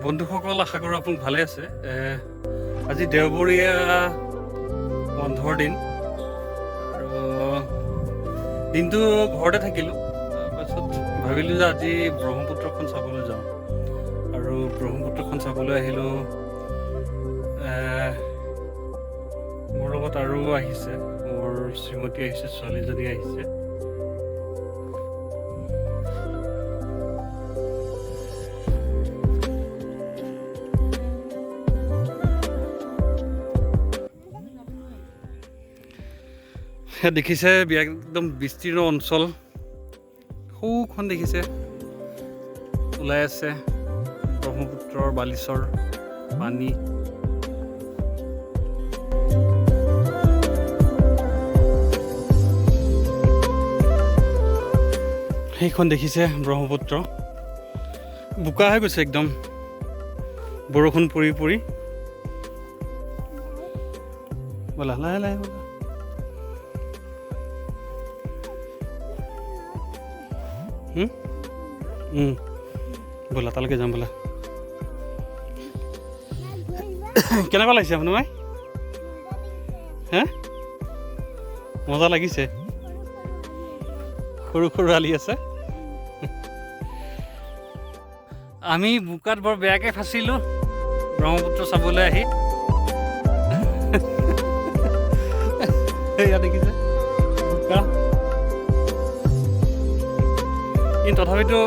বন্ধুসকল, আশা কৰোঁ আপোনালোক ভালে আছে। আজি দেওবৰীয়া বন্ধৰ দিন আৰু দিনটো ঘৰতে থাকিলোঁ। তাৰপাছত ভাবিলোঁ যে আজি ব্ৰহ্মপুত্ৰখন চাবলৈ যাওঁ আৰু ব্ৰহ্মপুত্ৰখন চাবলৈ আহিলোঁ। মোৰ লগত আৰু আহিছে, মোৰ শ্ৰীমতী আহিছে, ছোৱালীজনী আহিছে। সেয়া দেখিছে, একদম বিস্তীৰ্ণ অঞ্চল। সৌখন দেখিছে, ওলাই আছে ব্ৰহ্মপুত্ৰৰ বালিচৰ পানী। সেইখন দেখিছে ব্ৰহ্মপুত্ৰ, বোকা হৈ গৈছে একদম বৰষুণ পৰি পৰি। ব'লা, লাহে লাহে ব'লা। হুম? ব'লা, তালৈকে যাম ব'লা। কেনেকুৱা লাগিছে আপোনাৰ? হে, মজা লাগিছে। সৰু সৰু আলি আছে। আমি বোকাত বৰ বেয়াকৈ ফাঁচিলোঁ ব্ৰহ্মপুত্ৰ চাবলৈ আহি। এয়া দেখিছে বোকা, কিন্তু তথাপিতো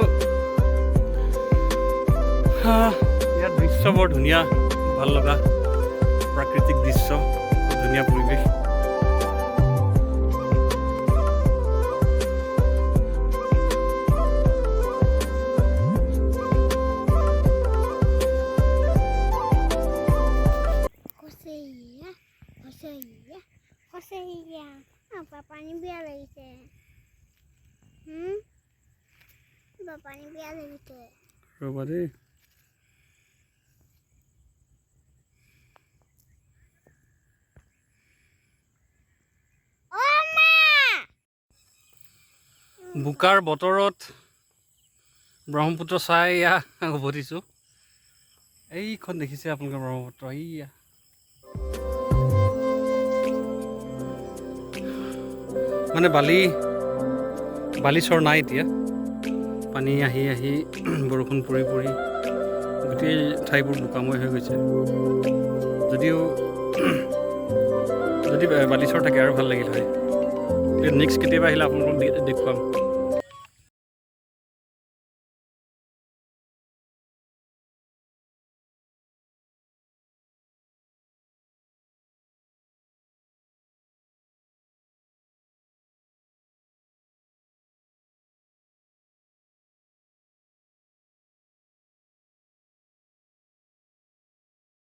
ইয়াৰ দৃশ্য বৰ ধুনীয়া, ভাল লগা প্ৰাকৃতিক দৃশ্য, খুব ধুনীয়া পৰিৱেশ। খসইয়া খসইয়া খসইয়া, আপা পানী বেয়া লাগিছে। বা, পানী বেয়া লাগিছে। ৰ'বা দেই। অ মা! বোকাৰ বতৰত ব্ৰহ্মপুত্ৰ চাই এয়া উভতিছোঁ। এইখন দেখিছে আপোনালোকে ব্ৰহ্মপুত্ৰ, এইয়া। মানে বালিচৰ নাই এতিয়া। পানী আহি আহি, বৰষুণ পৰি পৰি গোটেই ঠাইবোৰ বোকাময় হৈ গৈছে। যদিও যদি বালিচৰ থাকে আৰু ভাল লাগিল হয়। নেক্সট কেতিয়াবা আহিলে আপোনালোকক দেখুৱাম।